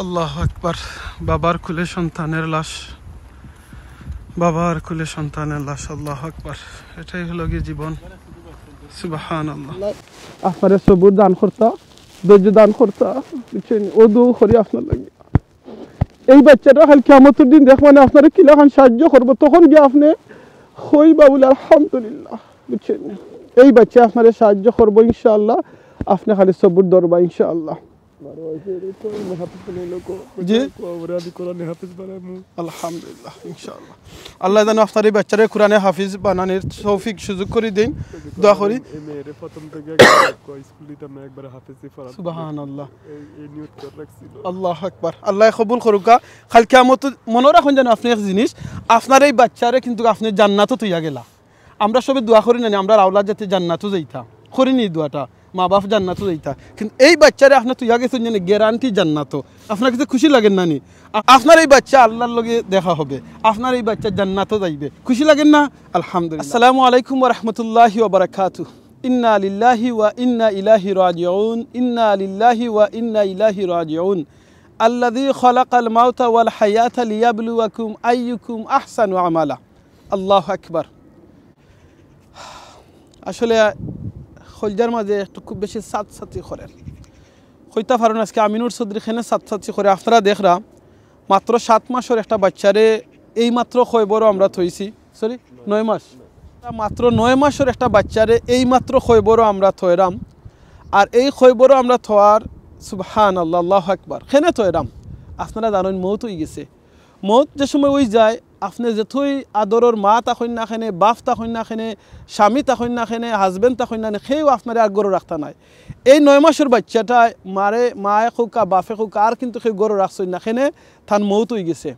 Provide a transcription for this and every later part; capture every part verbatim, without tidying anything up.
আল্লাহু আকবার। বাবার কোলে সন্তানের লাশ, বাবার কোলে সন্তানের লাশ। আল্লাহু আকবার। এটাই হলো গিয়ে জীবন। সুবহানাল্লাহ। আপনারে সবুর দান করতা, ধৈর্য দান করতা, বুঝছেন? ও দোয়া করি আপনার লাগি। এই বাচ্চাটা কাল কিয়ামতর দিন দেখবানে আপনারে কিলাখান সাহায্য করবো, তখন গিয়া আপনে কইবা বুলে, "আলহামদুলিল্লাহ", বুঝছেন? এই বাচ্চা আপনারে সাহায্য করবো ইনশাআল্লাহ, আপনে খালি সবুর ধরবা ইনশাআল্লাহ। জি। আলহামদুলিল্লাহ, ইনশাআল্লাহ। আল্লাহ যেন আপনার এই বাচ্চারে কোরআনে হাফিজ বানানির তৌফিক সুযোগ করি দিন, দোয়া করি। এই মেয়েরে প্রথম থেকে একবার স্কুল দিতাম না, একবার হাফিজি পড়াতাম। সুবহানাল্লাহ। এই, এই নিয়ত করে রাখছিল। আল্লাহু আকবার। আল্লাহ কবুল করুকা। কাল কিয়ামত মনে রাখুন যেন আপনে এক জিনিস, আপনার এই বাচ্চারে কিন্তু আপনে জান্নাতো থইয়া গেলা। আমরা সবে দোয়া করি না নি, আমরার আওলাদ যাতে জান্নাতো যাইতা, করি নি দোয়াটা, মা বাপ জান্নাতো যাইতা, কিন্তু এই বাচ্চারে আপনে থইয়া গেছইন যেন গ্যারান্টি জান্নাতো। আপনার কাছে খুশি লাগের না নি? আ-, আপনার এই বাচ্চা আল্লাহর লগে দেখা হবে, আপনার এই বাচ্চা জান্নাতো যাইবে, খুশি লাগের না? আলহামদুলিল্লাহ। আসসালামু আলাইকুম ওয়া রাহমাতুল্লাহি ওয়া বারাকাতুহু। ইন্না লিল্লাহি ওয়া ইন্না ইলাইহি রাজিউন। ইন্না লিল্লাহি ওয়া ইন্না ইলাইহি রাজিউন। আল্লাযী খালাকাল মাউতা ওয়াল হায়াতা লিয়াবলুয়াকুম আইয়ুকুম আহসানু আমালা। আল্লাহু আকবার। আসলে কইলজার মাঝে একটু খুব বেশি ছাতছাতি করের। কইতা পারইন আজকে আমিনুর চৌধুরী কেনে ছাতছাতি করে। আপনারা দেখরা, মাত্র সাত মাসর একটা বাচ্চারে এই মাত্র কয়বরো আমরা থইছি, সরি, নয় মাস। মাত্র নয় মাসর একটা বাচ্চারে এই মাত্র কয়বরো আমরা থইরাম। আর এই কয়বরো আমরা থওয়ার, সুবহানাল্লাহ, আল্লাহু আকবার, কেনে থইরাম? আপনারা জানইন মউত অইগেছে। মউত যে সময় অইযায়, আপনে যতই আদরর মা থাকইন না কেনে, বাপ থাকইন না কেনে, স্বামী থাকইন না কেনে, husband থাকইন না কেনে, কেউ আপনারে আর ঘরো রাখতা নায়। এই নয় মাসর বাচ্চাটায় মারে, মায়ে কউক্কা, বাপে কউক্কা, আর কিন্তু কেউ ঘরো রাখছইন না কেনে, তান মউত অইগেছে।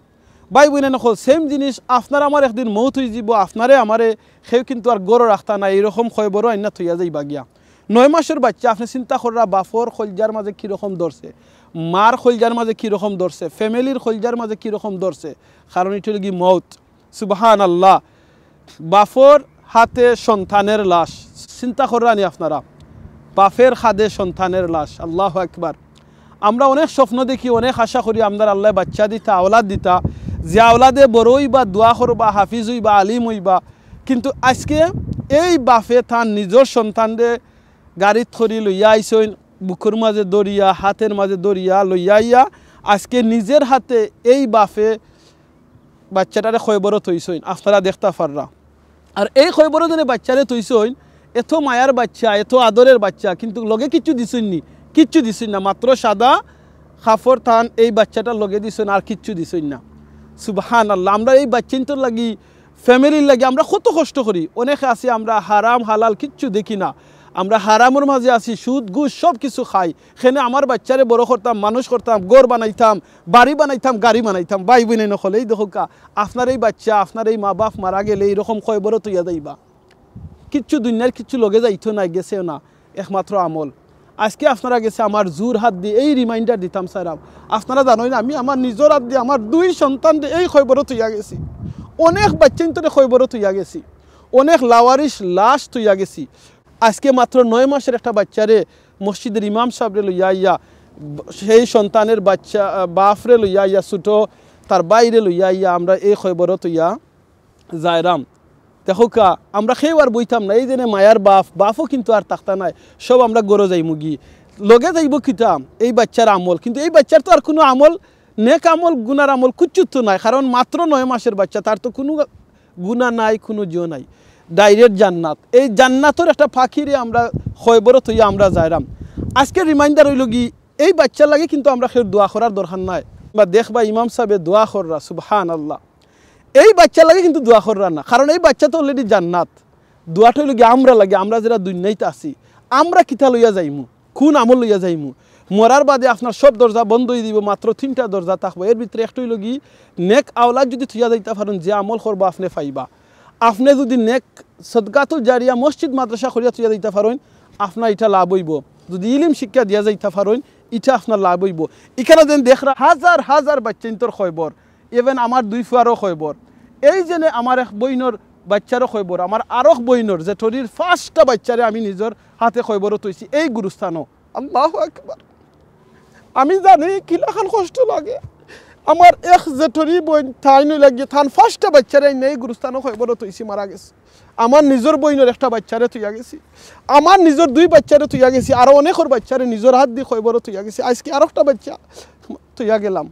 ভাই বইনাইন অকল, same জিনিস, আপনার আমার একদিন মউত অইযিবো, আপনারে আমারে কেউ কিন্তু আর ঘরো রাখতা নায়, এইরকম কয়বরো আইন্না থইয়া যাইবা গিয়া। নয় মাসর বাচ্চা, আপনে চিন্তা কররা, বাপর কইলজার মাঝে কিরকম ধরছে, মার কইলজার মাঝে কিরকম ধরছে, family-র কইলজার মাঝে কিরকম ধরছে, কারণ ইটা অইলো গি মউত। সুবহানাল্লাহ। বাপর হাতে সন্তানের লাশ, চিন্তা কররা নি আপনারা, বাপের কাঁধে সন্তানের লাশ, আল্লাহু আকবার। আমরা অনেক স্বপ্ন দেখি, অনেক আশা করি আমরার আল্লায় বাচ্চা দিতা, আওলাদ দিতা, যে আওলাদে বড় অইবা, দোয়া করবা, হাফিজ অইবা, আলিম অইবা, কিন্তু আজকে এই বাপে তান নিজর সন্তানরে গাড়িত করি লইয়া আইছইন, বুকুর মাঝে ধরিয়া, হাতের মাঝে ধরিয়া লইয়া আইয়া আজকে নিজের হাতে এই বাপে বাচ্চাটারে কয়বরো থইছইন, আপনারা দেখতা পাররা। আর এই কয়বরো যেনে বাচ্চারে থইছইন, এত মায়ার বাচ্চা, এত আদরের বাচ্চা, কিন্তু লগে কিচ্ছু দিছইন নি, কিচ্ছু দিছইন না, মাত্র সাদা কাপড় তান এই বাচ্চাটার লগে দিছইন, আর কিচ্ছু দিছইন না। সুবহানাল্লাহ, আমরা এই বাচ্চাইন্তর লাগি, family-র লাগি আমরা কত কষ্ট করি। অনেকে আছি আমরা হারাম হালাল কিচ্ছু দেখি না, আমরা হারামর মাঝে আছি, সুদ ঘুষ সব কিছু খাই। কেনে আমার বাচ্চারে বড় করতাম, মানুষ করতাম, ঘর বানাইতাম, বাড়ি বানাইতাম, গাড়ি বানাইতাম। ভাই বইনাইন অকল, এই দেখউক্কা, আপনার এই বাচ্চা, আপনার এই মা বাপ মারা গেলে এইরকম কয়বরো থইয়া যাইবা। কিচ্ছু দুনিয়ার কিচ্ছু লগে যাইতো নায়, গেছেও না, একমাত্র আমল। আজকে আপনারা গেছে আমার জোড়হাত দি এই reminder দিতাম চাইরাম। আপনারা জানইন, আমি আমার নিজর আত দি আমার দুই সন্তানরে এই কয়বরো থইয়া গেছি, অনেক বাচ্চাইন্তরে কয়বরো থইয়া গেছি, অনেক লাওয়ারিশ লাশ থইয়া গেছি। আজকে মাত্র নয় মাসর একটা বাচ্চারে মসজিদর ইমাম সাবরে লইয়া আইয়া, সেই সন্তানের বাচ্চা, আহ, বাপরে লইয়া আইয়া, ছোট তার ভাইরে লইয়া আইয়া আমরা এই কয়বরো থইয়া যাইরাম। দেখউক্কা, আমরা কেউ আর বইতাম না। এই যেনে মায়ার বাপ, বাপও কিন্তু আর থাকতা নায়, সব আমরা ঘরো যাইমুগি। লগে যাইবো কিতা? এই বাচ্চার আমল, কিন্তু এই বাচ্চার তো আর কুনু আমল, নেক আমল, গুনার আমল কিচ্ছু তো নাই, কারণ মাত্র নয় মাসর বাচ্চা, তার তো কুনু গুনা নাই, কুনু জিও নাই, direct জান্নাত। এই জান্নাতর একটা পাখিরে আমরা কয়বরো থইয়া আমরা যাইরাম। আজকের reminder অইলো গি, এই বাচ্চার লাগি কিন্তু আমরা কেউ দোয়া করার দরকার নাই। বা দেখবা ইমাম সাবে দোয়া কররা, সুবহানাল্লাহ। এই বাচ্চার লাগি কিন্তু দোয়া কররা না, কারণ এই বাচ্চা তো already জান্নাত। দোয়াটা অইলো গি আমরার লাগি, আমরা যেরা দুনিয়াইত আছি, আমরা কিতা লইয়া যাইমু, কুন আমল লইয়া যাইমু। মরার বাদে আপনার সব দরজা বন্ধ অইযিবো, মাত্র তিনটা দরজা থাকবো। এর ভিতরে একটা অইলো গি, নেক আওলাদ যুদি থইয়া যাইতা পারইন, যে আমল করবা আপনে পাইবা। আপনে যুদি নেক সদকাতুল জারিয়া মসজিদ মাদ্রাসা করিয়া থইয়া যাইতা পারইন, আপনার ইটা লাভ অইবো। যুদি ইলিম শিক্ষা দিয়া যাইতা পারইন, ইটা আপনার লাভ অইবো। ইখানো যেন দেখরা হাজার হাজার বাচ্চাইন্তর কয়বর, even আমার দুই ফুয়ারও কয়বর। এই যেনে আমার এক বইনর বাচ্চারও কয়বর, আমার আরক বইনর জেঠরির পাঁচটা বাচ্চারে আমি নিজর হাতে কয়বরো থইছি এই গুরুস্থানো। আল্লাহু আকবার। আমি জানি কিলাখান কষ্ট লাগে। আমার এক জেঠরি বইন, তাইন অইলা গিয়া তান পাঁচটা বাইচ্চারে আইনা এই গুরুস্থানো কয়বরো থইছি, মারা গেছে। আমার নিজর বইনর একটা বাইচ্চারে থইয়া গেছি, আমার নিজর দুই বাইচ্চারে থইয়া গেছি, আরো অনেকর বাইচ্চারে নিজর আত দি কয়বরো থইয়া গেছি। আইজকে আরোকটা বাইচ্চা থইয়া গেলাম।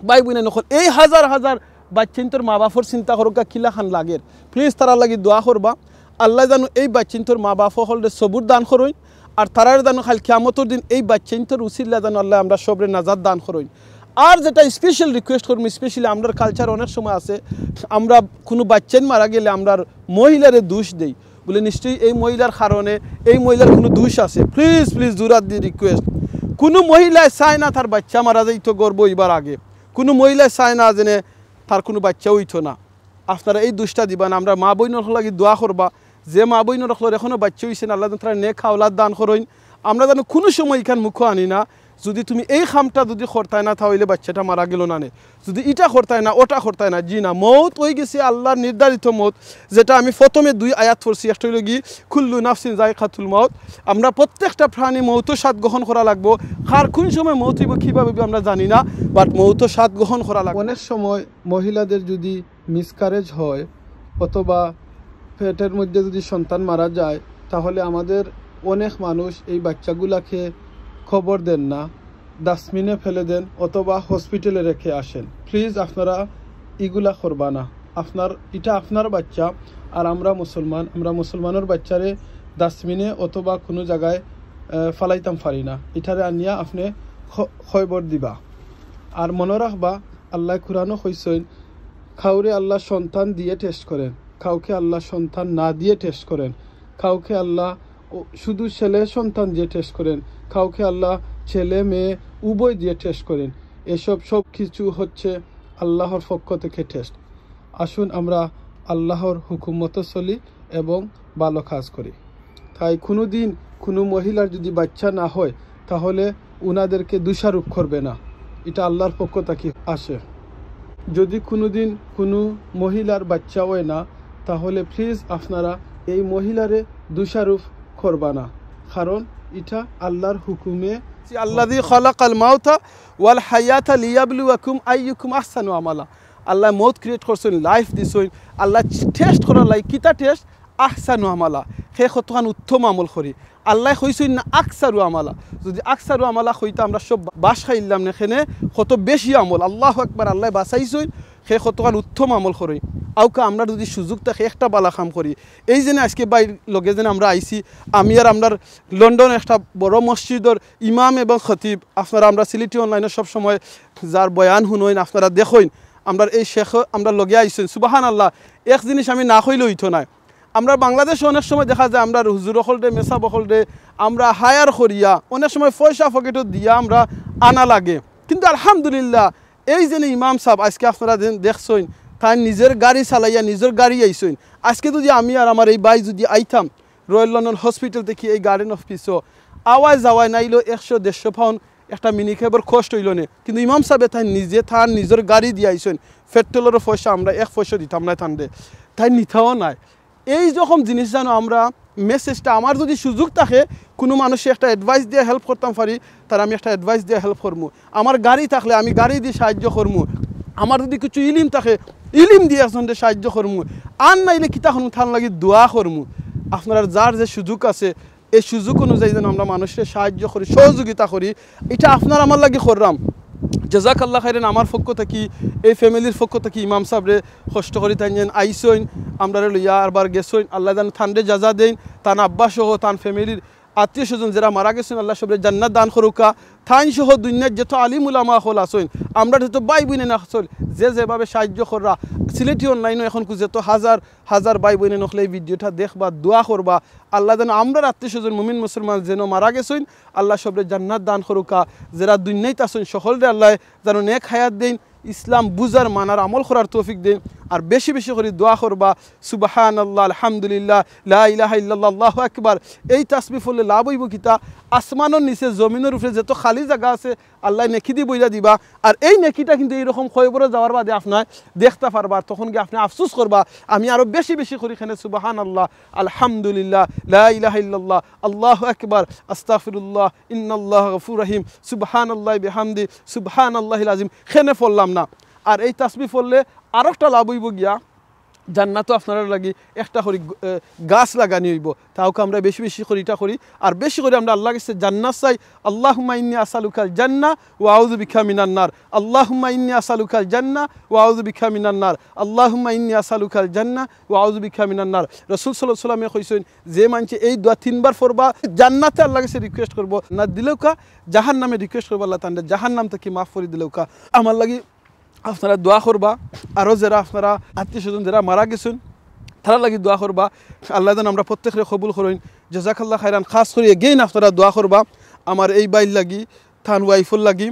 ভাই বইনাইন অকল, এই হাজার হাজার বাইচ্চাইন্তর মা বাপর চিন্তা করউক্কা কিলাখান লাগের। Please তারার লাগি দোয়া করবা। আল্লায় জানু এই বাইচ্চাইন্তর মা বাপ অকলরে সবুর দান করইন, আর তারারে জানু কাইল কিয়ামতর দিন এই বাইচ্চাইন্তর উছিলা জানু আল্লায় আমরা সবরে নাজাত দান করইন। আর যেটা special request করমু, specially আমরার culture অনেক সময় আছে, আমরা কুনু বাইচ্চাইন মারা গেলে আমরার মহিলারে দোষ দেই, বুলে নিশ্চয়ই এই মহিলার কারণে, এই মহিলার কুনু দোষ আছে। Please, please, জোর আত দি request, কুনু মহিলায় চায় না তার বাইচ্চা মারা যাইতো গর্ভ অইবার আগে, কুনু মহিলায় চায় না যেনে তার কুনু বাইচ্চা অইতো না। আপনারা এই দোষটা দিবা না, আমরার মা বইনর লাগি দোয়া করবা। যে মা বইনর অকলর এখনো বাইচ্চা অইছে না, আল্লায় যেন তারারে নেক আওলাদ দান করইন। আমরা যেন কুনু সময় ইখান মুখো আনি না, যুদি তুমি এই কামটা যুদি করতায় না, তা অইলে বাইচ্চাটা মারা গেলো না নে। যুদি ইটা করতায় না, ওটা করতায় না, জি না, মউত অইগেছে আল্লার নির্ধারিত মউত, যেটা আমি প্রথমে দুই আয়াত পড়ছি, একটা অইলো গি, "কুল্লু নাফসিন যায়িকাতুল মাউত", আমরা প্রত্যেকটা প্রাণী মউতর স্বাদ গ্রহণ করা লাগবো। কার কুন সময় মউত অইবো, কিভাবে অইবো আমরা জানি না, but মউতর স্বাদ গ্রহণ করা লাগবো। অনেক সময় মহিলাদের যুদি miscarriage হয় অথবা পেটের মধ্যে যুদি সন্তান মারা যায়, তাহলে আমাদের অনেক মানুষ এই বাইচ্চাগুলাকে কবর দেন না, ডাস্টবিনে ফেলে দেন অথবা হসপিটালে রেখে আসেন। Please আপনারা ইগুলা করবা না। আপনার, ইটা আপনার বাইচ্চা, আর আমরা মুসলমান, আমরা মুসলমানর বাইচ্চারে ডাস্টবিনে অথবা কুনু জাগায়, আহ, ফালাইতাম পারি না। ইটারে আনিয়া আপনে খ-, কয়বর দিবা। আর মনো রাখবা, আল্লায় কুরআনো কইছইন, কাউরে আল্লায় সন্তান দিয়ে test করেন, কাউকে আল্লায় সন্তান না দিয়ে test করেন, কাউকে আল্লায় ও-, শুধু ছেলে সন্তান দিয়ে test করেন, কাউকে আল্লায় ছেলে মেয়ে উভয় দিয়ে test করেন। এসব সব কিছু হচ্ছে আল্লাহর পক্ষ থেকে test। আসুন আমরা আল্লাহর হুকুম মতো চলি এবং ভালো কাজ করি। তাই কুনুদিন কুনু মহিলার যুদি বাইচ্চা না হয়, তাহলে উনাদেরকে দোষারোপ করবে না, ইটা আল্লাহর পক্ষ থাকি আসে। যুদি কুনুদিন কুনু মহিলার বাইচ্চা হয় না, তাহলে please আপনারা এই মহিলারে দোষারোপ করবা না, কারণ ইটা আল্লাহর হুকুমে। আল্লাযী খালাকাল মাউতা ওয়াল হায়াতা লিয়াবলুয়াকুম আইয়ুকুম আহসানু আমালা। আল্লায় মউত create করছইন, life দিছইন, আল্লায় test করার লাগি। কিতা test? আহসানু আমালা, কে কতখান উত্তম আমল করি। আল্লায় কইছইন না আকসারু আমালা। যুদি আকসারু আমালা কইতা, আমরা সব বাঁশ খাইলাম না, কেনে কত বেশি আমল। আল্লাহু আকবার, আল্লায় বাঁচাইছইন, কে কতখান উত্তম আমল করি। আউক্কা আমরা যুদি সুযোগ থাকে একটা বালা কাম করি। এই যেনে আইজকে ভাইর লগে যেনে আমরা আইছি, আমি আর আমরার লন্ডন একটা বড় মসজিদর ইমাম এবং খতিব, আপনারা আমরার সিলেটি online-ও সব সময় যার বয়ান হুনইন, আপনারা দেখইন, আমরার এই শেখ আমরার লগে আইছইন। সুবহানাল্লাহ, এক জিনিস আমি না কইলে অইতো নায়। আমরা বাংলাদেশো অনেক সময় দেখা যায় আমরার হুজুর অকলরে, মেসাব অকলরে আমরা hire করিয়া অনেক সময় পয়সা পকেটো দিয়া আমরা আনা লাগে। কিন্তু আলহামদুলিল্লাহ, এই যেনে ইমাম সাব আইজকে আপনারা যেন দেখছইন, তাইন নিজর গাড়ি চালাইয়া নিজর গাড়ি আইছইন। আইজকে যুদি আমি আর আমার এই ভাই যুদি আইতাম রয়্যাল লন্ডন হসপিটাল থাকি এই গার্ডেন অফ পিসো, আওয়ায় যাওয়ায় নাইলেও একশো দেড়শো পাউন্ড একটা মিনি ক্যাবর cost অইলো নে। কিন্তু ইমাম সাবে তাইন নিজে তান নিজর গাড়ি দিয়া আইছইন, পেট্রোলর পয়সা আমরা এক পয়সা দিতাম নায় তানরে, তাইন নিতাও নায়। এই রকম জিনিস জানো আমরা message-টা, আমার যুদি সুযোগ থাকে কুনু মানুষরে একটা advice দিয়া help করতাম পারি, তারে আমি একটা advice দিয়া help করমু। আমার গাড়ি থাকলে আমি গাড়ি দি সাহায্য করমু। আমার যুদি কিছু ইলিম থাকে, ইলিম দি একজনরে সাহায্য করমু। আর নাইলে কিতা করমু, তান লাগি দোয়া করমু। আপনারার যার যে সুযোগ আছে, এই সুযোগ অনুযায়ী যেন আমরা মানুষরে সাহায্য করি, সহযোগিতা করি, ইটা আপনার আমার লাগি কররাম। জাযাকাল্লাহ খাইরান, আমার পক্ষ থাকি, এই family-র পক্ষ থাকি ইমাম সাবরে কষ্ট করি তাইন যেন আইছইন, আমরারে লইয়া আরবার গেছইন। আল্লায় যেন তানরে জাযা দেইন, তান আব্বা সহ তান family-র আত্মীয় স্বজন যেরা মারা গেছইন, আল্লায় সবরে জান্নাত দান করউক্কা। তাইন সহ দুনিয়ার যত আলিম উলামা অকল আছইন, আমরার যত ভাই বইনাইন আছইন, যে যেভাবে সাহায্য কররা, সিলেটি online-ও এখন কু যত হাজার হাজার ভাই বইনাইন অকলে এই video-টা দেখবা, দোয়া করবা। আল্লায় যেন আমরার আত্মীয় স্বজন মুমিন মুসলমান যেন মারা গেছইন, আল্লায় সবরে জান্নাত দান করউক্কা। যেরা দুনিয়াত আছইন সকলরে আল্লায় যেন নেক হায়াত দেইন, ইসলাম বুঝার, মানার, আমল করার তৌফিক দেইন। আর বেশি বেশি করি দোয়া করবা, সুবহানাল্লাহ, আলহামদুলিল্লাহ, লা ইলাহা ইল্লাল্লাহ, আল্লাহু আকবার। এই তাসবিহ পড়লে লাভ অইবো কিতা? আসমানর নিচে, জমিনর উপরে যত খালি জাগা আছে, আল্লায় নেকি দি ভইরা দিবা। আর এই নেকিটা কিন্তু এইরকম কবরো যাওয়ার বাদে আপনায় দেখতা পারবা, আর তখন গিয়া আপনে আফসোস করবা, আমি আরো বেশি বেশি করি কেনে সুবহানাল্লাহ, আলহামদুলিল্লাহ, লা ইলাহা ইল্লাল্লাহ, আল্লাহু আকবার, আস্তাগফিরুল্লাহ, ইন্নাল্লাহা গফুরুর রহিম, সুবহানাল্লাহি বিহামদি, সুবহানাল্লাহিল আজিম কেনে পড়লাম না। আর এই তাসবিহ পড়লে আরোকটা লাভ অইবো গিয়া, জান্নাতো আপনারার লাগি একটা করি গ-, এ, গাছ লাগানি অইবো। তাউক্কা আমরা বেশি বেশি করি ইটা করি, আর বেশি করি আমরা আল্লার কাছে জান্নাত চাই। আল্লাহুম্মা ইন্নী আসআলুকাল জান্নাহ ওয়া আউযু বিকা মিনান নার। আল্লাহুম্মা ইন্নী আসআলুকাল জান্নাহ ওয়া আউযু বিকা মিনান নার। আল্লাহুম্মা ইন্নী আসআলুকাল জান্নাহ ওয়া আউযু বিকা মিনান নার। রাসূল সাল্লাল্লাহু আলাইহি ওয়াসাল্লামে কইছইন, যে মানষে এই দোয়া তিনবার পড়বা, জান্নাতে আল্লার কাছে request করবো, না দিলেউক্কা জাহান্নামে request করবো, আল্লায় তানরে জাহান্নাম থাকি মাফ করি দিলেউক্কা। আমার লাগি আপনারা দোয়া করবা, আরো যেরা আপনারা আত্মীয় স্বজন যেরা মারা গেছইন, তারার লাগি দোয়া করবা। আল্লায় যেন আমরা প্রত্যেকরে কবুল করইন। জাযাকাল্লাহ খাইরান। খাস করি again আপনারা দোয়া করবা আমার এই ভাইর লাগি, তান wife-র লাগি,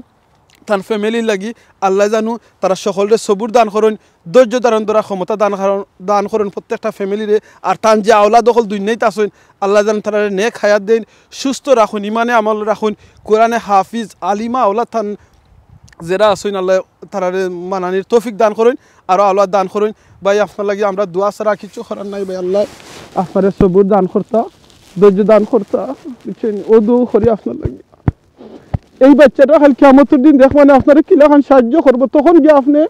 তান family-র লাগি। আল্লায় যেন তারা সকলরে সবুর দান করইন, ধৈর্য ধারণ করার ক্ষমতা দান করইন, দান করইন প্রত্যেকটা family-রে। আর তান যে আওলাদ অকল দুনিয়াত আছইন, আল্লায় যেন তারারে নেক হায়াত দেইন, সুস্থ রাখইন, ইমানে আমল রাখইন, কোরআনে হাফিজ, আলিমা আওলাদ তান যেরা আছইন, আল্লায় তারারে মানানির তৌফিক দান করইন, আরো আওলাদ দান করইন। ভাই, আপনার লাগি আমরা দোয়া ছাড়া কিচ্ছু করার নাই ভাই। আল্লায় আপনারে সবুর দান করতা, ধৈর্য দান করতা, বুঝছইন? অউ দোয়া করি আপনার লাগি। এই বাচ্চাটা কাইল কিয়ামতর দিন দেখবানে আপনারে কিলাখান সাহায্য করবো, তখন গিয়া আপনে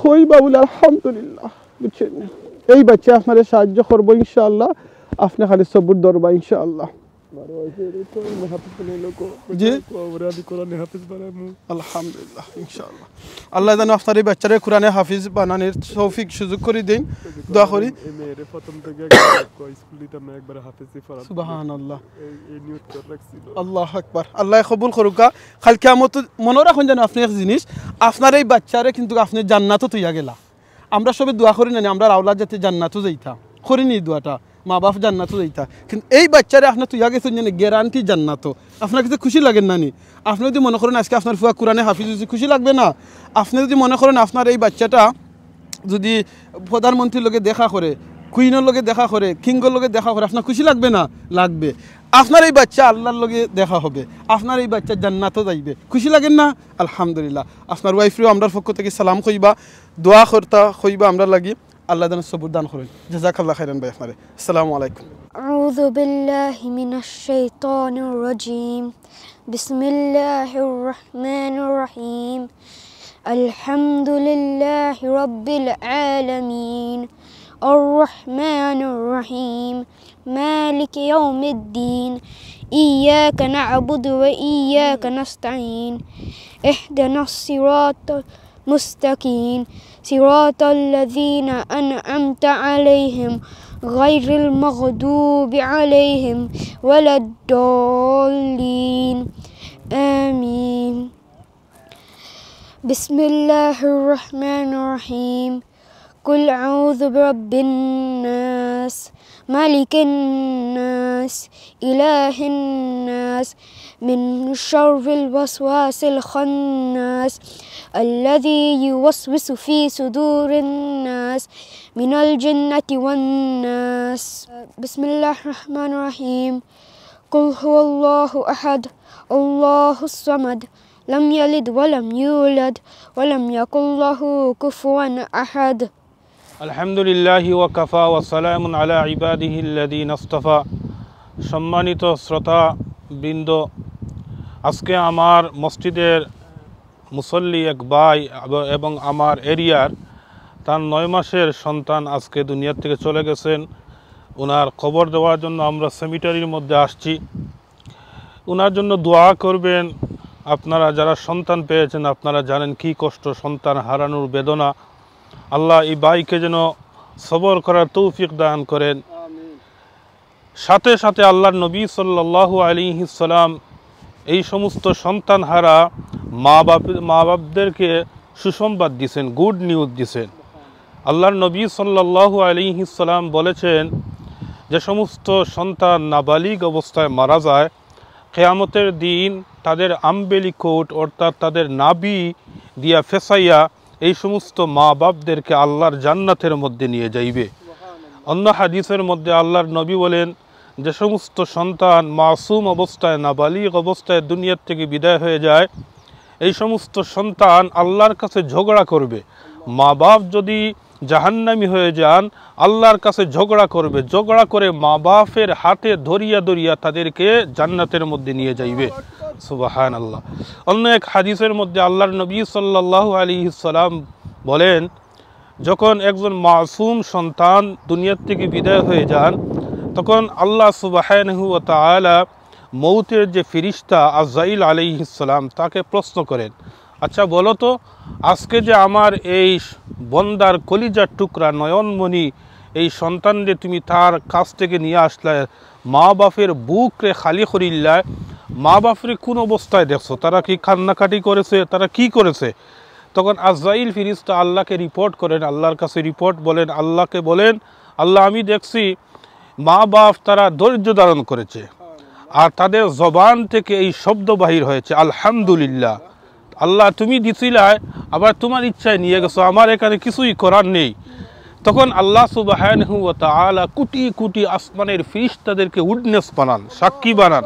কইবা বুলে, "আলহামদুলিল্লাহ", বুঝছইন? এই বাচ্চায় আপনারে সাহায্য করবো ইনশাআল্লাহ, আপনে খালি সবুর ধরবা ইনশাআল্লাহ। আমার wife-এ তো হাফিজ বানাইলো কো। জি। কো, ওরে আমি কোরআনে হাফিজ বানাইমু। আলহামদুলিল্লাহ, ইনশাআল্লাহ। আল্লায় যেন আপনার এই বাচ্চারে কোরআনে হাফিজ বানানির তৌফিক সুযোগ করি দেইন, দোয়া করি। এই মেয়েরে প্রথম থাকি একবার কো স্কুল দিতাম না, একবার হাফিজি পড়াম। সুবহানাল্লাহ। এই, এই নিয়ত করি রাখছিল। আল্লাহু আকবার। আল্লায় কবুল করুক্কা। কাইল কিয়ামত মনো রাখইন যেন আপনে এক জিনিস, আপনার এই বাচ্চারে কিন্তু আপনে জান্নাতো থইয়া গেলা। আমরা সবে দোয়া করি না নি, আমরার আওলাদ যাতে জান্নাতো যাইতা, করি নি দোয়াটা, মা বাপ জান্নাতো যাইতা। কিন্তু এই বাচ্চারে আপনে থইয়া গেছইন যেন guarantee জান্নাতো। আপনার কাছে খুশি লাগের না নি? আপনে যুদি মনো করইন আজকে আপনার ফুয়া কোরআনে হাফিজ অইছে, খুশি লাগবে না? আপনে যুদি মনো করইন আপনার এই বাচ্চাটা যুদি প্রধানমন্ত্রীর লগে দেখা করে, কুইনর লগে দেখা করে, কিংগর লগে দেখা করে, আপনার খুশি লাগবে না? লাগবে। আপনার এই বাচ্চা আল্লার লগে দেখা হবে, আপনার এই বাচ্চা জান্নাতো যাইবে, খুশি লাগের না? আলহামদুলিল্লাহ। আপনার wife-রেও আমরার পক্ষ থাকি সালাম কইবা, দোয়া করতা কইবা আমরার লাগি। আল্লায় যেন সবুর দান করইন। জাযাকাল্লাহ খাইরান ভাই আপনারে। আসসালামু আলাইকুম। أعوذ بالله من الشيطان الرجيم. بسم الله الرحمن الرحيم. الحمد لله رب العالمين. الرحمن الرحيم. مالك يوم الدين. إياك نعبد وإياك نستعين. اهدنا الصراط المستقيم. صراط الذين أنعمت عليهم غير المغضوب عليهم ولا الضالين. آمين. بسم الله الرحمن الرحيم. قل أعوذ برب الناس، ملك الناس، إله الناس، من شر الوسواس الخناس، الذي يوسوس في صدور الناس، من الجنة والناس. بسم الله الرحمن الرحيم. قل هو الله أحد، الله الصمد، لم يلد ولم يولد، ولم يكن له كفوا أحد. الحمد لله وكفى وسلام على عباده الذين اصطفى. সম্মানিত শ্রোতা বৃন্দ, আজকে আমার মসজিদের মুসল্লি এক ভাই এব-, এবং আমার এরিয়ার, তার নয় মাসের সন্তান আজকে দুনিয়ার থেকে চলে গেছেন। ওনার কবর দেওয়ার জন্য আমরা সেমিটারির মধ্যে আসছি। ওনার জন্য দোয়া করবেন। আপনারা যারা সন্তান পেয়েছেন, আপনারা জানেন কি কষ্ট সন্তান হারানোর বেদনা। আল্লাহ এই ভাইকে যেন সবর করার তৌফিক দান করেন। সাথে সাথে আল্লাহর নবী সাল্লাল্লাহু আলাইহি সাল্লাম এই সমস্ত সন্তানহারা মা বাপ, মা বাপদেরকে সুসংবাদ দিছেন, গুড নিউজ দিছেন। আল্লাহর নবী সাল্লাল্লাহু আলাইহি সাল্লাম বলেছেন, যে সমস্ত সন্তান নাবালিগ অবস্থায় মারা যায়, কিয়ামতের দিন তাদের আম্বেলিকোট অর্থাৎ তাদের নাভি দিয়া ফেসাইয়া এই সমস্ত মা বাপদেরকে আল্লাহর জান্নাতের মধ্যে নিয়ে যাইবে। অন্য হাদিসের মধ্যে আল্লাহর নবী বলেন, যে সমস্ত সন্তান মাসুম অবস্থায়, নাবালিগ অবস্থায় দুনিয়ার থেকে বিদায় হয়ে যায়, এই সমস্ত সন্তান আল্লাহর কাছে ঝগড়া করবে। মা বাপ যদি জাহান্নামী হয়ে যান, আল্লাহর কাছে ঝগড়া করবে, ঝগড়া করে মা বাপের হাতে ধরিয়া ধরিয়া তাদেরকে জান্নাতের মধ্যে নিয়ে যাইবে। সুবহানাল্লাহ। অন্য এক হাদিসের মধ্যে আল্লাহর নবী সাল্লাল্লাহু আলাইহি সাল্লাম বলেন, যখন একজন মাসুম সন্তান দুনিয়ার থেকে বিদায় হয়ে যান, তখন আল্লাহ সুবহানাহু ওয়া তাআলা মৌতের যে ফিরিস্তা আজরাইল আলাইহিস সালাম, তাকে প্রশ্ন করেন, "আচ্ছা বলো তো, আজকে যে আমার এই বন্দার কলিজার টুকরা নয়নমণি, এই সন্তানরে তুমি তার কাছ থেকে নিয়ে আসলে, মা বাপের বুকরে খালি করিল্লায়, মা বাপরে কোন অবস্থায় দেখছো? তারা কি কান্নাকাটি করেছে? তারা কি করেছে?" তখন আজরাইল ফিরিস্তা আল্লাহকে রিপোর্ট করেন, আল্লাহর কাছে রিপোর্ট বলেন, আল্লাহকে বলেন, "আল্লাহ, আমি দেখছি মা বাপ তারা ধৈর্য ধারণ করেছে, আর তাদের জবান থেকে এই শব্দ বাহির হয়েছে, আলহামদুলিল্লাহ। আল্লাহ, তুমি দিছিলায়, আবার তোমার ইচ্ছায় নিয়ে গেছো, আমার এখানে কিছুই করার নেই।" তখন আল্লাহ সুবহানাহু ওয়া তাআলা কোটি কোটি আসমানের ফিরিস্তাদেরকে উইটনেস বানান, সাক্ষী বানান,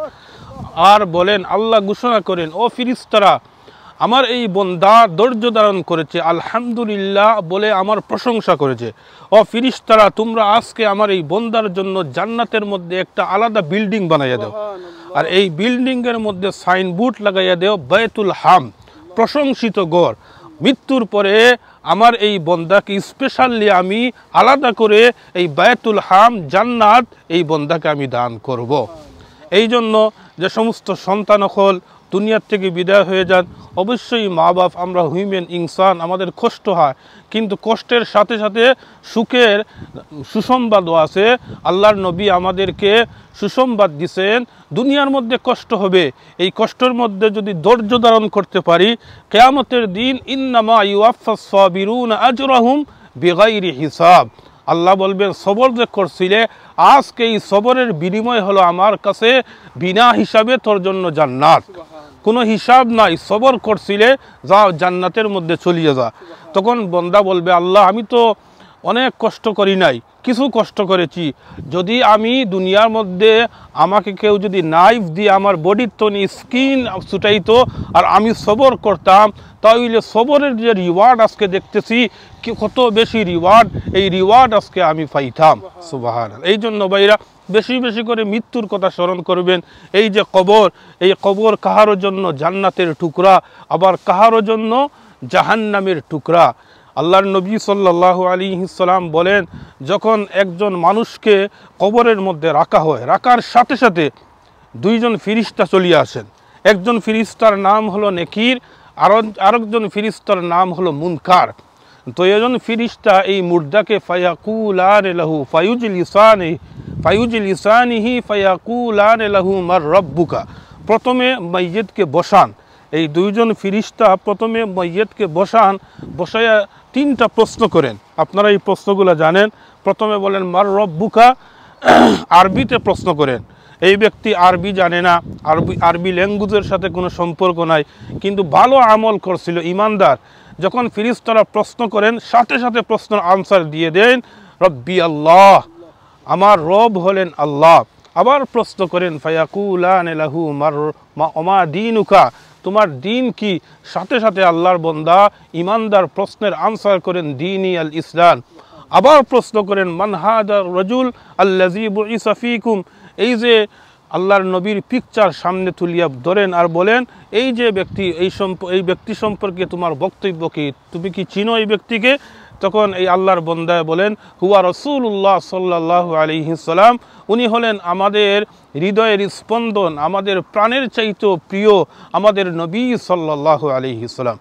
আর বলেন, আল্লাহ ঘোষণা করেন, "ও ফিরিস্তারা, আমার এই বন্দা ধৈর্য ধারণ করেছে, আলহামদুলিল্লাহ বলে আমার প্রশংসা করেছে। ও ফিরিস্তারা, তোমরা আজকে আমার এই বন্দার জন্য জান্নাতের মধ্যে একটা আলাদা বিল্ডিং বানাইয়া দাও, আর এই বিল্ডিং এর মধ্যে সাইনবোর্ড লাগাইয়া দেও, বায়তুল হাম, প্রশংসিত ঘর। মৃত্যুর পরে আমার এই বন্দাকে স্পেশালি আমি আলাদা করে এই বায়তুল হাম, জান্নাত, এই বন্দাকে আমি দান করব।" এই জন্য যে সমস্ত সন্তান অকল দুনিয়ার থেকে বিদায় হয়ে যান, অবশ্যই মা বাপ, আমরা হিউম্যান, ইনসান, আমাদের কষ্ট হয়, কিন্তু কষ্টের সাথে সাথে সুখের সুসংবাদও আছে। আল্লাহর নবী আমাদেরকে সুসংবাদ দিছেন, দুনিয়ার মধ্যে কষ্ট হবে, এই কষ্টের মধ্যে যদি ধৈর্য ধারণ করতে পারি, কিয়ামতের দিন, "ইন্নামা ইউয়াফফাস সাবিরুনা আজরাহুম বিগাইরি হিসাব।" আল্লাহ বলবেন, "সবর যে করছিলে, আজকে এই সবরের বিনিময় হলো আমার কাছে বিনা হিসাবে তোর জন্য জান্নাত। কোনো হিসাব নাই, সবর করছিলে, যা জান্নাতের মধ্যে চলিয়ে যা।" তখন বন্দা বলবে, "আল্লাহ, আমি তো অনেক কষ্ট করি নাই, কিছু কষ্ট করেছি। যদি আমি দুনিয়ার মধ্যে আমাকে কেউ যদি নাইফ দিয়ে আমার বডির তনি স্কিন ছুটাইতো আর আমি সবর করতাম, তাহলে সবরের যে রিওয়ার্ড আজকে দেখতেছি, কি কত বেশি রিওয়ার্ড, এই রিওয়ার্ড আজকে আমি পাইতাম।" সুবহানাল্লাহ। এই জন্য ভাইরা, বেশি বেশি করে মৃত্যুর কথা স্মরণ করবেন। এই যে কবর, এই কবর কাহারও জন্য জান্নাতের টুকরা, আবার কাহারও জন্য জাহান্নামের টুকরা। আল্লাহর নবী সাল্লাল্লাহু আলাইহি সাল্লাম বলেন, যখন একজন মানুষকে কবরের মধ্যে রাখা হয়, রাখার সাথে সাথে দুইজন ফিরিস্তা চলিয়া আসেন। একজন ফিরিস্তার নাম হলো নেকির, আর আরেকজন ফিরিস্তার নাম হলো মুনকার। দুইজন ফিরিস্তা এই মুর্দাকে ফায়াকুলানে লাহু ফায়ুজলিসানি, ফায়ুজলিসানিহি ফায়াকুলানে লাহু মার রব্বুকা। প্রথমে মাইয়েতকে বসান, এই দুইজন ফিরিস্তা প্রথমে মাইয়েতকে বসান, বসাইয়া তিনটা প্রশ্ন করেন। আপনারা এই প্রশ্নগুলো জানেন। প্রথমে বলেন, "মার রব্বুকা?" আরবিতে প্রশ্ন করেন। এই ব্যক্তি আরবি জানে না, আরবি, আরবি ল্যাঙ্গুয়েজের সাথে কোনো সম্পর্ক নাই, কিন্তু ভালো আমল করছিল, ইমানদার। যখন ফিরিস্তারা প্রশ্ন করেন, সাথে সাথে প্রশ্নের আনসার দিয়ে দেন, "রব্বি আল্লাহ, আমার রব হলেন আল্লাহ।" আবার প্রশ্ন করেন, "ফায়াকুলানে লাহু মার, মা, ওমা দিনুকা, তোমার দিন কি?" সাথে সাথে আল্লাহর বন্দা ইমানদার প্রশ্নের আনসার করেন, "দিনি আল ইসলাম।" আবার প্রশ্ন করেন, "মান হাদার রাজুল আল্লাজি বুইসা ফিকুম?" এই যে আল্লাহর নবীর পিকচার সামনে তুলিয়া ধরেন আর বলেন, "এই যে ব্যক্তি, এই সম্প-, এই ব্যক্তি সম্পর্কে তোমার বক্তব্য কি? তুমি কি চিনো এই ব্যক্তিকে?" তখন এই আল্লাহর বন্দায় বলেন, "হুয়া রাসূলুল্লাহ সাল্লাল্লাহু আলাইহি সাল্লাম, উনি হলেন আমাদের হৃদয়ের স্পন্দন, আমাদের প্রাণের চাইতেও প্রিয় আমাদের নবী সাল্লাল্লাহু আলাইহি সাল্লাম।"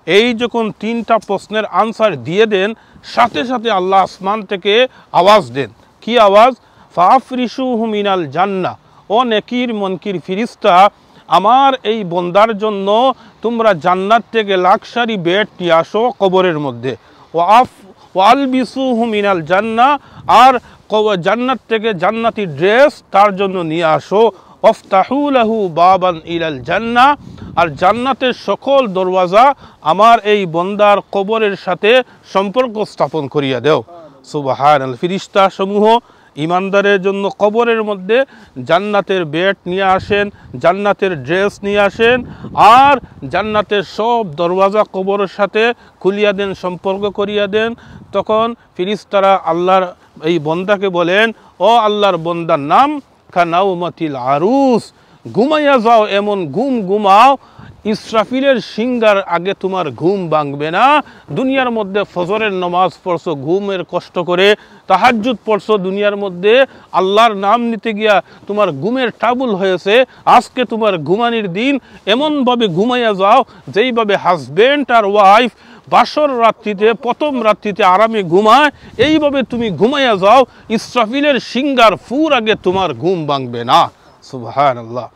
এই যখন তিনটা প্রশ্নের আনসার দিয়ে দেন, সাথে সাথে আল্লাহ আসমান থেকে আওয়াজ দেন। কি আওয়াজ? "ফাআফরিশুহু মিনাল জান্নাহ।" ও নেকির মনকির ফিরিস্তা, আমার এই বন্দার জন্য তোমরা জান্নাত থেকে লাক্সারি বেড নিয়ে আসো কবরের মধ্যে। "ওয়া আফ-, ওয়া আলবিসুহু মিনাল জান্নাহ", আর কব-, জান্নাত থেকে জান্নাতি ড্রেস তার জন্য নিয়ে আসো। "ওয়াফতাহু লাহু বাবান ইলাল জান্নাহ", আর জান্নাতের সকল দরওয়াজা আমার এই বন্দার কবরের সাথে সম্পর্ক স্থাপন করিয়া দেও। সুবহানাল্লাহ। ফিরিস্তা সমূহ ইমানদারের জন্য কবরের মধ্যে জান্নাতের বেড নিয়ে আসেন, জান্নাতের ড্রেস নিয়ে আসেন, আর জান্নাতের সব দরওয়াজা কবরের সাথে খুলিয়া দেন, সম্পর্ক করিয়া দেন। তখন ফিরিস্তারা আল্লাহর এই বন্দাকে বলেন, "ও আল্লাহর বন্দার নাম কানাউমাতিল আরুস, ঘুমাইয়া যাও, এমন ঘুম ঘুমাও, ইসরাফিলের শিঙ্গার আগে তোমার ঘুম ভাঙবে না। দুনিয়ার মধ্যে ফজরের নামাজ পড়ছো ঘুমের কষ্ট করে, তাহাজ্জুদ পড়ছো দুনিয়ার মধ্যে, আল্লাহর নাম নিতে গিয়া তোমার ঘুমের ট্রাবল হয়েছে। আজকে তোমার ঘুমানির দিন, এমনভাবে ঘুমাইয়া যাও যেইভাবে হাজব্যান্ড আর ওয়াইফ বাসর রাত্রিতে, প্রথম রাত্রিতে আরামে ঘুমায়, এইভাবে তুমি ঘুমাইয়া যাও, ইসরাফিলের শিঙ্গার ফুর আগে তোমার ঘুম ভাঙবে না।" সুবহানাল্লাহ।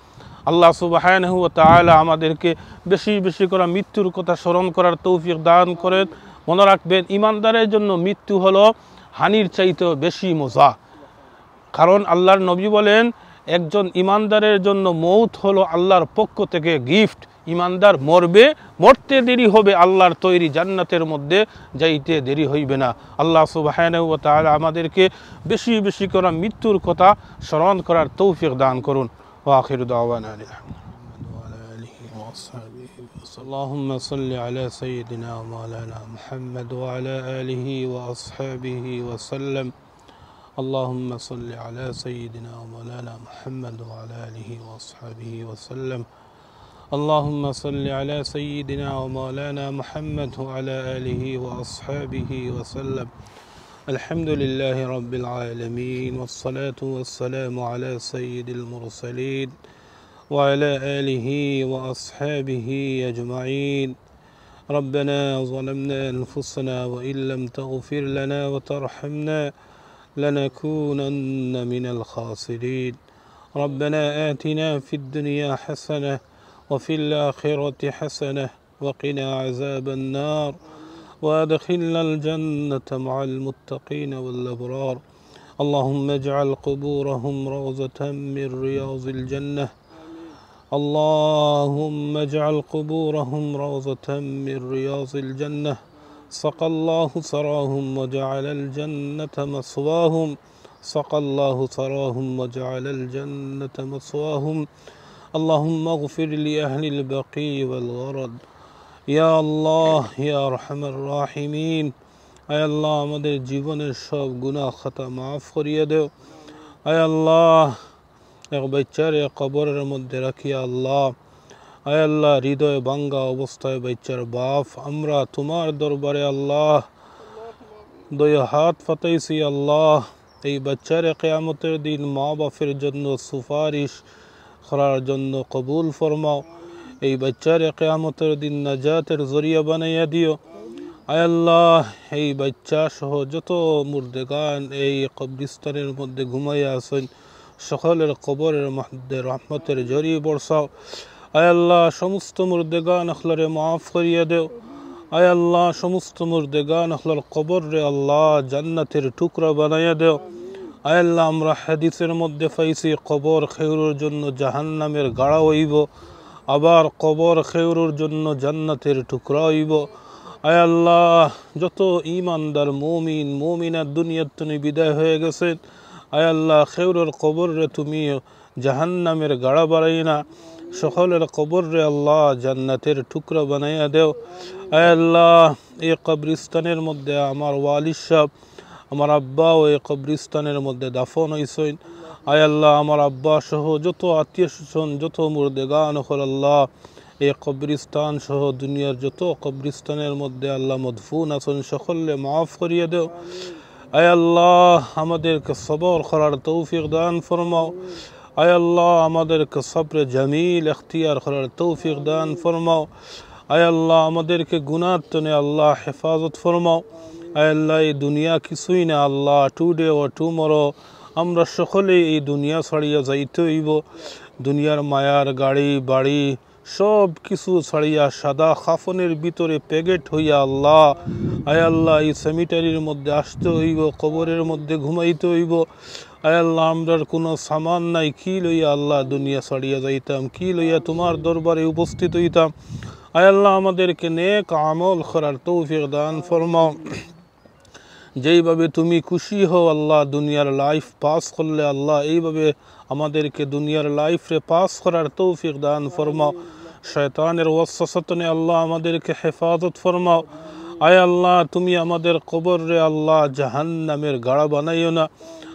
আল্লাহ সুবহানাহু ওয়া তাআলা আমাদেরকে বেশি বেশি করে মৃত্যুর কথা স্মরণ করার তৌফিক দান করেন। মনে রাখবেন, ইমানদারের জন্য মৃত্যু হলো হানির চাইতেও বেশি মজা। কারণ আল্লাহর নবী বলেন, একজন ইমানদারের জন্য মৌত হলো আল্লাহর পক্ষ থেকে গিফট। ইমানদার মরবে, মরতে দেরি হবে, আল্লাহর তৈরি জান্নাতের মধ্যে যাইতে দেরি হইবে না। আল্লাহ সুবহানাহু ওয়া তাআলা আমাদেরকে বেশি বেশি করে মৃত্যুর কথা স্মরণ করার তৌফিক দান করুন। وآخر دعوانا أن الحمد لله وعلى آله وأصحابه وسلم. اللهم صل على سيدنا ومولانا محمد وعلى آله وأصحابه وسلم. اللهم صل على سيدنا ومولانا محمد وعلى آله وأصحابه وسلم. اللهم صل على سيدنا ومولانا محمد وعلى آله وأصحابه وسلم. الحمد لله رب العالمين، والصلاة والسلام على سيد المرسلين وعلى آله وأصحابه أجمعين. ربنا ظلمنا أنفسنا وإن لم تغفر لنا وترحمنا لنكونن من الخاسرين. ربنا آتنا في الدنيا حسنة وفي الآخرة حسنة وقنا عذاب النار وأدخلنا الجنة مع المتقين والأبرار. اللهم اجعل قبورهم روضة من رياض الجنة. اللهم اجعل قبورهم روضة من رياض الجنة. سقى الله ثراهم وجعل الجنة مثواهم. سقى الله ثراهم وجعل الجنة مثواهم. اللهم اغفر لأهل البقيع والغرد. يا الله يا أرحم الراحمين. আয় আল্লাহ, আমাদের জীবনের সব গুনাহ খাতা মাফ করিয়া দেও। আয় আল্লাহ, এক বাচ্চারে কবরের মধ্যে রাখিয়া আল্লাহ, আয় আল্লাহ, হৃদয় ভাঙ্গা অবস্থায় বাচ্চার বাপ, আমরা তোমার দরবারে আল্লাহ দুই হাত পাতাইছি আল্লাহ, এই বাচ্চারে কিয়ামতের দিন মা বাপের জন্য সুপারিশ করার জন্য কবুল ফরমাও। এই বাচ্চারে কিয়ামতের দিন নাজাতের জরিয়া বানাইয়া দিও। আয় আল্লাহ, এই বাচ্চা সহ যত মুর্দেগান এই কবরিস্তানের মধ্যে ঘুমাইয়া আছেন, সকলের কবরের মধ্যে রহমতের ঝরি বর্ষাও। আয় আল্লাহ, সমস্ত মুর্দেগান অকলরে মাফ করিয়া দেও। আয় আল্লাহ, সমস্ত মুর্দেগান অকলর কবররে আল্লাহ জান্নাতের টুকরা বানাইয়া দেও। আয় আল্লাহ, আমরা হাদিসের মধ্যে পাইছি, কবর খেউরর জন্য জাহান্নামের গাড়া হইব, আবার কবর খেউরর জন্য জান্নাতের টুকরা হইব। আয় আল্লাহ, যত ইমানদার মুমিন মুমিনাত দুনিয়ার তনে বিদায় হয়ে গেছেন, আয় আল্লাহ, খেউরর কবররে তুমি জাহান্নামের গাড়া বাড়াই না, সকলের কবররে আল্লাহ জান্নাতের টুকরা বানাইয়া দেও। আয় আল্লাহ, এই কবরিস্তানের মধ্যে আমার ওয়ালিদ সাহেব, আমার আব্বাও এই কবরিস্তানের মধ্যে দাফন হইছইন। আয় আল্লাহ, আমার আব্বা সহ যত আত্মীয় স্বজন, যত মুর্দেগান অকল আল্লাহ, এই কবরিস্তান সহ দুনিয়ার যত কবরিস্তানের মধ্যে আল্লাহ মদফুন আছেন, সকলরে মাফ করিয়া দেও। আয় আল্লাহ, আমাদেরকে সবর করার তৌফিক দান ফরমাও। আয় আল্লাহ, আমাদেরকে সবরে জামিল এখতিয়ার করার তৌফিক দান ফরমাও। আয় আল্লাহ, আমাদেরকে গুনার তনে আল্লাহ হেফাজত ফরমাও। আয় আল্লাহ, এই দুনিয়া কিছুই না আল্লাহ, today or tomorrow আমরা সকলেই এই দুনিয়া ছাড়িয়া যাইতে হইব। দুনিয়ার মায়ার গাড়ি বাড়ি সব কিছু ছাড়িয়া সাদা কাফনের ভিতরে প্যাকেট হইয়া আল্লাহ, আয় আল্লাহ, এই সেমিটারির মধ্যে আসতে হইব, কবরের মধ্যে ঘুমাইতে হইব। আয় আল্লাহ, আমরার কোনো সামান নাই, কি লইয়া আল্লাহ দুনিয়া ছাড়িয়া যাইতাম, কি লইয়া তোমার দরবারে উপস্থিত হইতাম। আয় আল্লাহ, আমাদেরকে নেক আমল করার তৌফিক দান ফরমাও। যেইভাবে তুমি খুশি হও আল্লাহ, দুনিয়ার লাইফ পাস করলে আল্লাহ, এইভাবে আমাদেরকে দুনিয়ার লাইফরে পাস করার তৌফিক দান ফরমাও। শয়তানের ওয়াসওয়াসা তনে আল্লাহ আমাদেরকে হেফাজত ফরমাও। আয় আল্লাহ, তুমি আমাদের কবররে আল্লাহ জাহান্নামের গাড়া বানাইও না।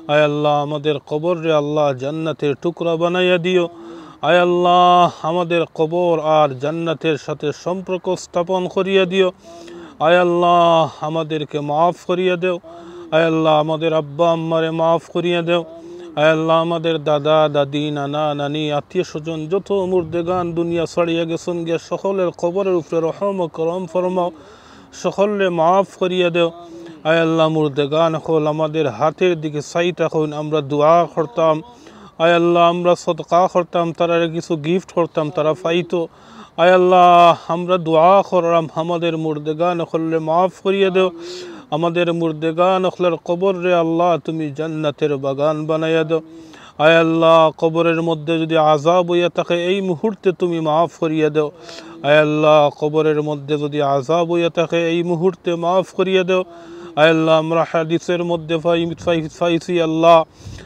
আয় আল্লাহ, আমাদের কবররে আল্লাহ জান্নাতের টুকরা বানাইয়া দিও। আয় আল্লাহ, আমাদের কবর আর জান্নাতের সাথে সম্পর্ক স্থাপন করিয়া দিও। আয় আল্লাহ, আমাদেরকে মাফ করিয়া দেও। আয় আল্লাহ, আমাদের আব্বা আম্মারে মাফ করিয়া দেও। আয় আল্লাহ, আমাদের দাদা দাদি, নানা নানি, আত্মীয় স্বজন, যত মুর্দেগান দুনিয়া ছাড়িয়া গেছইন গিয়া, সকলের কবরের উপরে রহম ও করম ফরমাও, সকলরে মাফ করিয়া দেও। আয় আল্লাহ, মুর্দেগান অকল আমাদের হাতের দিকে চাই থাকইন, আমরা দোয়া করতাম। আয় আল্লাহ, আমরা সদকা করতাম, তারারে কিছু গিফট করতাম, তারা পাইতো। আয় আল্লাহ, আমরা দোয়া করলাম, আমাদের মুর্দেগান অকলরে মাফ করিয়া দেও। আমাদের মুর্দেগান অকলর কবররে আল্লাহ তুমি জান্নাতের বাগান বানাইয়া দেও। আয় আল্লাহ, কবরের মধ্যে যদি আযাব হইয়া থাকে, এই মুহূর্তে তুমি মাফ করিয়া দেও। আয় আল্লাহ, কবরের মধ্যে যদি আযাব হইয়া থাকে, এই মুহূর্তে মাফ করিয়া দেও। আয় আল্লাহ, আমরা হাদিসের মধ্যে পাই-, পাই-, পাইছি আল্লাহ,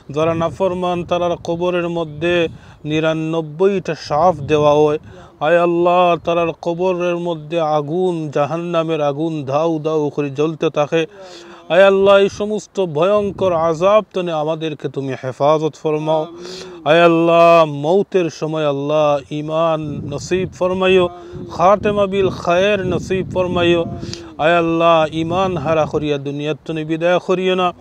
যারা নাফরমান তারার কবরের মধ্যে নিরানব্বইটা সাপ দেওয়া হয়। আয় আল্লাহ, তারার কবরের মধ্যে আগুন, জাহান্নামের আগুন দাউ দাউ করে জ্বলতে থাকে। আয় আল্লাহ, এই সমস্ত ভয়ঙ্কর আযাব তনে আমাদেরকে তুমি হেফাজত ফরমাও। আয় আল্লাহ, মৌতের সময় আল্লাহ ইমান নসিব ফরমাইও, খাতেমা বিল খায়ের নসিব ফরমাইও। আয় আল্লাহ, ইমান হারা করিয়া দুনিয়ার তনে বিদায় করিও না।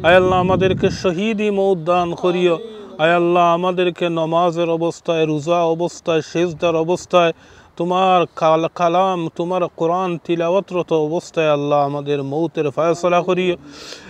আয় আল্লাহ, আমাদেরকে শহীদি মৌত দান করিও। আয় আল্লাহ, আমাদেরকে নমাজের অবস্থায়, রোজা অবস্থায়, সেজদার অবস্থায়, তোমার কাল-, কালাম, তোমার কোরআন তিলাওয়াতরত অবস্থায় আল্লাহ আমাদের মৌতের ফয়সালা করিও।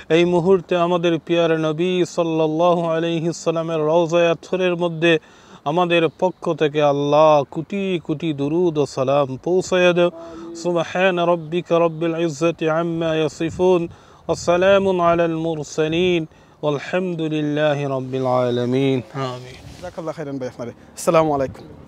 এই মুহূর্তে আমাদের পিয়ার নবী সাল্লাল্লাহু আলাইহি সাল্লামের রওজায়ে আতহরের মধ্যে আমাদের পক্ষ থেকে আল্লাহ কোটি কোটি দুরুদ ও সালাম পৌঁছাইয়া দেও। সুবহান রাব্বিকা রাব্বিল ইজ্জাতি আম্মা ইয়াসিফুন, ওয়া সালামুন আলাল মুরসালিন, ওয়ালহামদুলিল্লাহি রাব্বিল আলামিন। আমিন। জাযাকাল্লাহু খাইরান ভাই আপনারে। আসসালামু আলাইকুম।